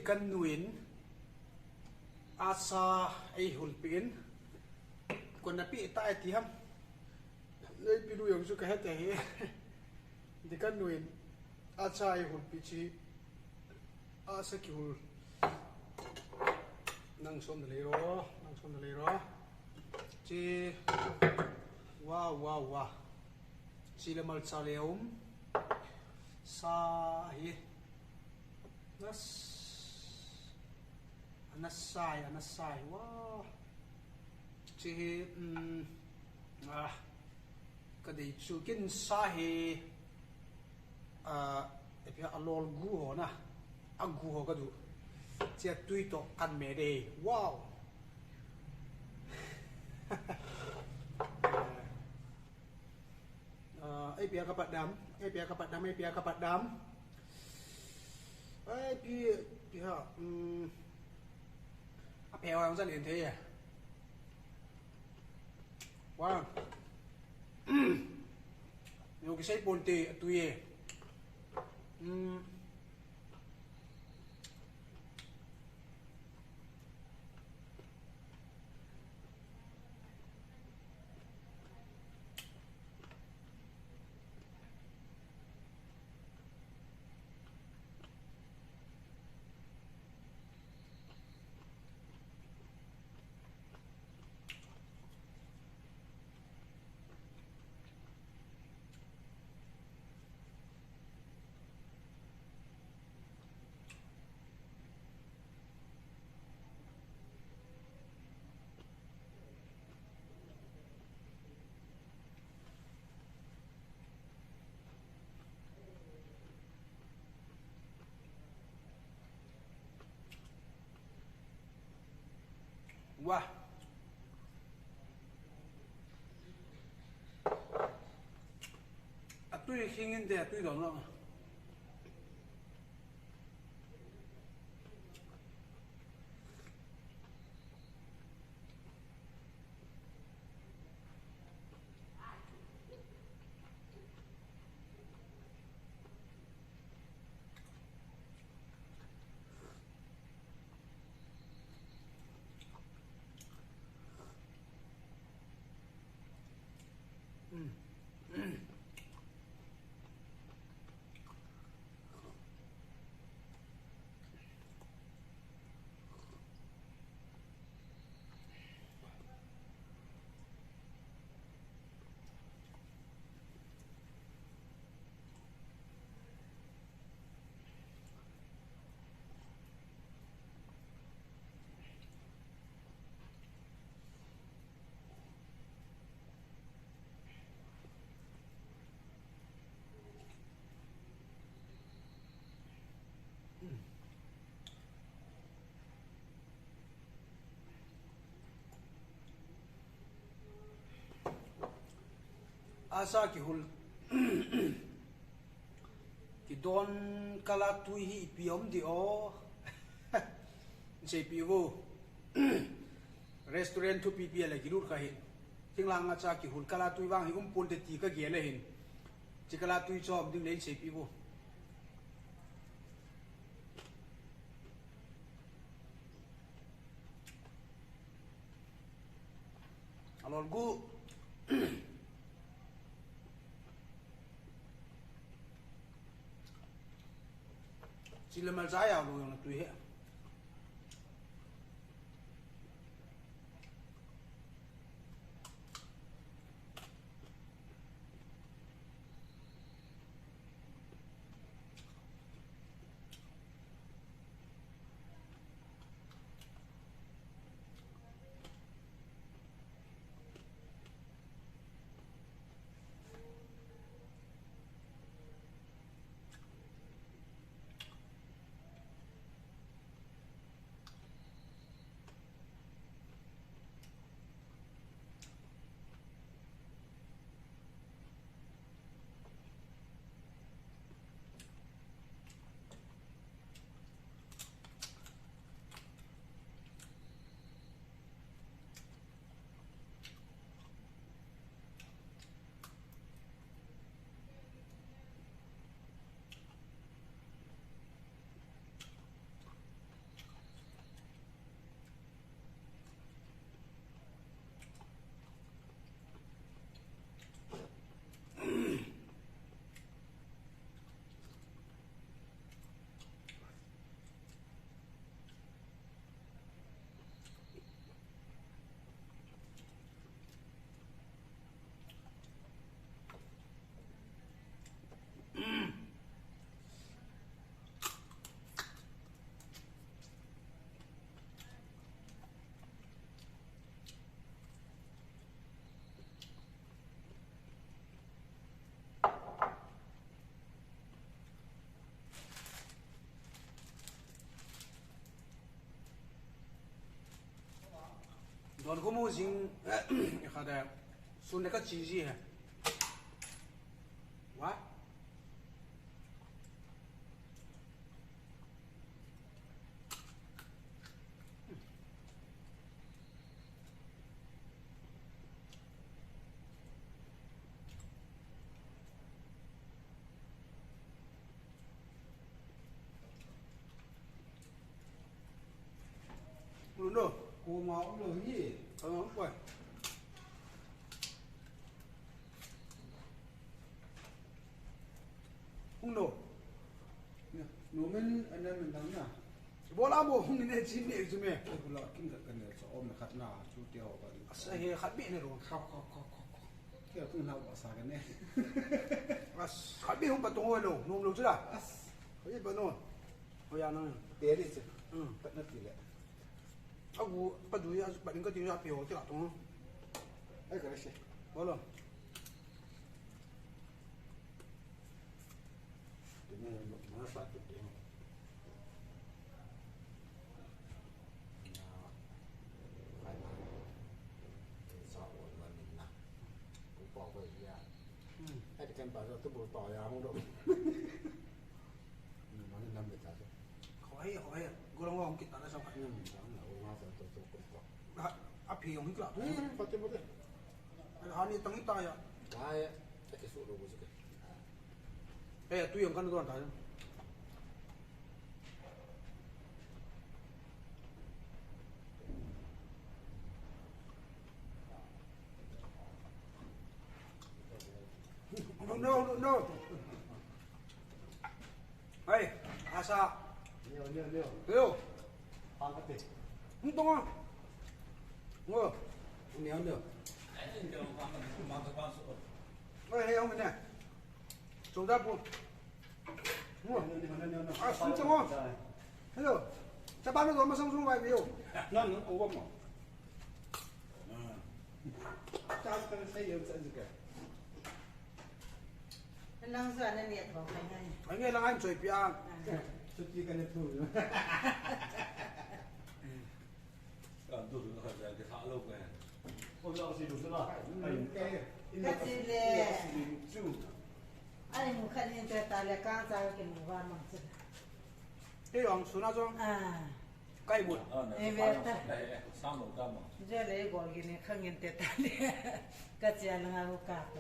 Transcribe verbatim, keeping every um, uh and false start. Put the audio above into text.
Ka nu in asa eihulpeh in, koi napeh tai ti ham. Eipi nu jong chu kahe tai hi. Ti ka nu in asa eihulpeh chu, asa kihul. Nang som da lei ro, nang som da lei ro. Chu, wow, wow, wow. Chu le malcha le um. Sa hi. Nas. Ana sai, ana sai. Wow. Chu hi, um, ah, ka dei chu kin sa hi, ah, ipi ham, alol gu ho na. Agu ho ka du. Chia tui to kan me de. Wow. Ah, ipi ham ka pat dam, ipi ham ka pat dam, ipi ham ka pat dam. Ipi, ipi ham, um, aphe ho jong sa len thei e. Wow. Yo kisei ponte, atui e. Um. Wah. Atui khing in te, atui dong lo. Asa kihul. Kidon kala tui hi ipi um di o. Seipi vo. Restaurant thupi pi a le kilut kha hin. Thinglhang a cha kihul kala tui vang hi um ponte ti ka gel ahin. Chi kala tui chom ding le seipi vo. Alol gu. Chi le malcha jao lou jong natui he. Kon ko mu jing, kha de, sun de ka chi ji he. Wa? Ulo, ko ma ulo hi. Ano, ulo. Hung no. No men, ano men dang na. Bola mo hung ne chi ne chu me. Bola king ka ne so om khat na chu te ho ba. Asa he khat bi ne ro. Kha, kha, kha, kha, kha. Kya tung na ba sa ka ne. As, khat bi hung pa tong ho lo, nom lo chu la. As. Khat bi pa no. Ho ya na. Te ri chu. Hmm. Pat na ti le. Agu, pa du ya, pa ding ka ti ya pi ho ti la tong. Ai ka le se. Bola. Khoi, khoi, golong long kita na sa. A phi yong hikla tu. Pati, pati. Hani tangi ta ya. Kaya, ake su lo bu su ke. Eh, tu yong kan don ta. No, no, no. Hey, asa. Neo, neo, neo. Neo. Pang kate. Hung tong ah. Ngo. Neo, neo. Hey, hey, hung ne. Chong da pu. Ngo. Neo, neo, neo, neo, neo. Ah, sung chong ah. Hello. Cha ba no ma sung sung vai yo. Na no ko ba mo. Cha ka sai yo cha ka. Nang sa na ni thong kai ngai. Ai ngai lang ai choi pia. Chuti ka ne tu. Ka du du ka ja ke tha lo ka. Ko la si du sa la. Ai. Ka si le. Chu. Ai mu khat in te ta le ka cha ke mu va mang chu. Te yong su na jong. Ah. Kai mut. Ah, na. Eh, sa ve pa ta. Eh, eh, sa mo ta mo. Je le go gi ne khang in te ta le. Ka chia la nga ko ka to.